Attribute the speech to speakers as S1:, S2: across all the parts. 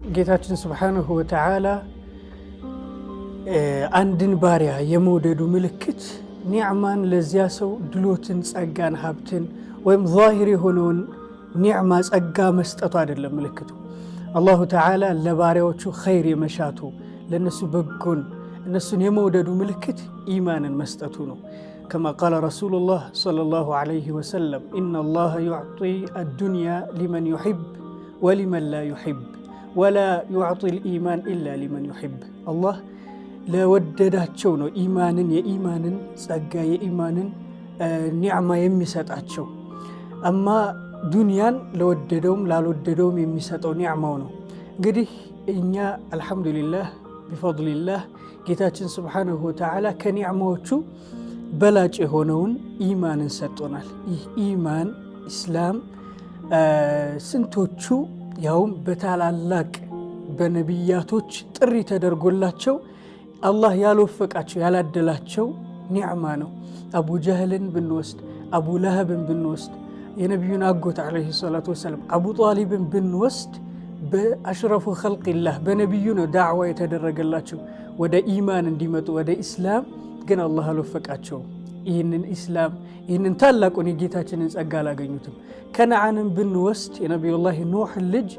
S1: ጌታችን سبحانه وتعالى አንድን ባሪያ የመውደዱ ምልክት ኒዕማን ለዚያ ሰው ድሎትን፣ ጸጋን፣ ሀብትን ወይም ዛሂር የሆነውን ኒዕማ ጸጋ መስጠቱ አይደለም ምልክቱ። الله تعالى ለባሪያዎቹ ኸይር የመሻቱ፣ ለእነሱ በጎን እነሱን የመውደዱ ምልክት ኢማንን መስጠቱ ነው። كما قال رسول الله صلى الله عليه وسلم: إن الله يعطي الدنيا لمن يحب ولمن لا يحب ولا يعطي الإيمان إلا لمن يحب። አላህ ለወደዳቸው ነው ኢማንን፣ የኢማንን ጸጋ፣ የኢማንን ኒዕማ የሚሰጣቸው። አማ ዱንያን ለወደደውም ላልወደደውም የሚሰጠው ኒዕማው ነው። እንግዲህ እኛ الحمد لله بفضل الله ጌታችን سبحانه وتعالى ከኒዕማዎቹ በላጭ የሆነውን ኢማንን ሰጥቶናል። ይህ ኢማን ኢስላም ስንቶቹ ያውም በታላላቅ በነቢያቶች ጥሪ ተደርጎላቸው አላህ ያልወፈቃቸው፣ ያላደላቸው ኒዕማ ነው። አቡ ጀህልን ብንወስድ፣ አቡ ለሀብን ብንወስድ፣ የነቢዩን አጎት عليه الصلاة والسلام አቡ ጣሊብን ብንወስድ፣ በ أشرف خلق الله በነቢዩ ነው ዳዕዋ የተደረገላቸው ወደ ኢማን እንዲመጡ፣ ወደ ኢስላም። ግን አላህ አልወፈቃቸውም። ይህንን ኢስላም፣ ይህንን ታላቁን የጌታችንን ጸጋ አላገኙትም። ከነዓንን ብንወስድ የነቢዩላህ ኑሕ ልጅ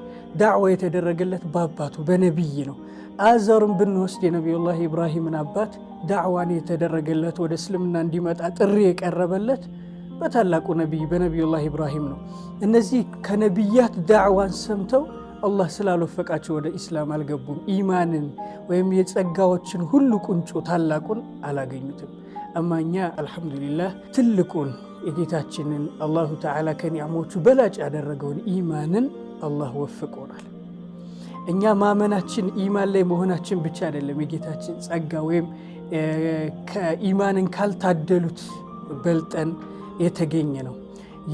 S1: ዳዕዋ የተደረገለት በአባቱ በነቢይ ነው። አዘርን ብንወስድ የነቢዩላህ ኢብራሂምን አባት ዳዕዋን የተደረገለት፣ ወደ እስልምና እንዲመጣ ጥሪ የቀረበለት በታላቁ ነቢይ በነቢዩላህ ኢብራሂም ነው። እነዚህ ከነቢያት ዳዕዋን ሰምተው አላህ ስላልወፈቃቸው ወደ ኢስላም አልገቡም። ኢማንን ወይም የጸጋዎችን ሁሉ ቁንጮ ታላቁን አላገኙትም። አማ እኛ الحمد لله ትልቁን የጌታችንን الله تعالى ከኒዕሞቹ በላጭ ያደረገውን ኢማንን አላህ ወፍቆናል። እኛ ማመናችን፣ ኢማን ላይ መሆናችን ብቻ አይደለም የጌታችን ጸጋ ወይም ከኢማንን ካልታደሉት በልጠን የተገኘ ነው።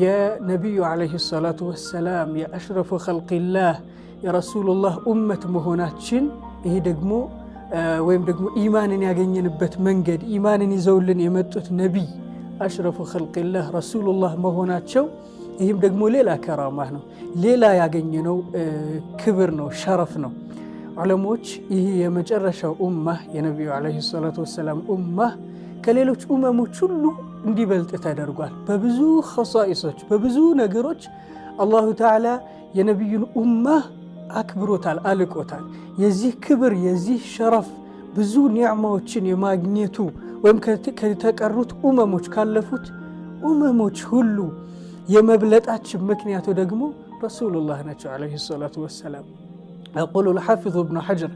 S1: የነቢዩ عليه الصلاة والسلام የ أشرف خلق الله የረሱሉላህ ኡመት መሆናችን፣ ይሄ ደግሞ ወይም ደግሞ ኢማንን ያገኘንበት መንገድ፣ ኢማንን ይዘውልን የመጡት ነቢይ أشرف خلق الله ረሱሉላህ መሆናቸው፣ ይህም ደግሞ ሌላ ከራማ ነው፣ ሌላ ያገኘነው ክብር ነው፣ ሸረፍ ነው። ዑለሞች ይህ የመጨረሻው ኡማህ የነቢዩ عليه الصلاة والسلام ኡማህ ከሌሎች ኡመሞች ሁሉ እንዲበልጥ ተደርጓል። በብዙ ኸሳኢሶች፣ በብዙ ነገሮች الله تعالى የነቢዩን ኡማህ አክብሮታል፣ አልቆታል። የዚህ ክብር፣ የዚህ ሸረፍ፣ ብዙ ኒዕማዎችን የማግኘቱ ወይም ከተቀሩት ኡመሞች፣ ካለፉት ኡመሞች ሁሉ የመብለጣችን ምክንያቱ ደግሞ ረሱሉላህ ናቸው عليه الصلاة والسلام። يقول الحافظ ابن حجر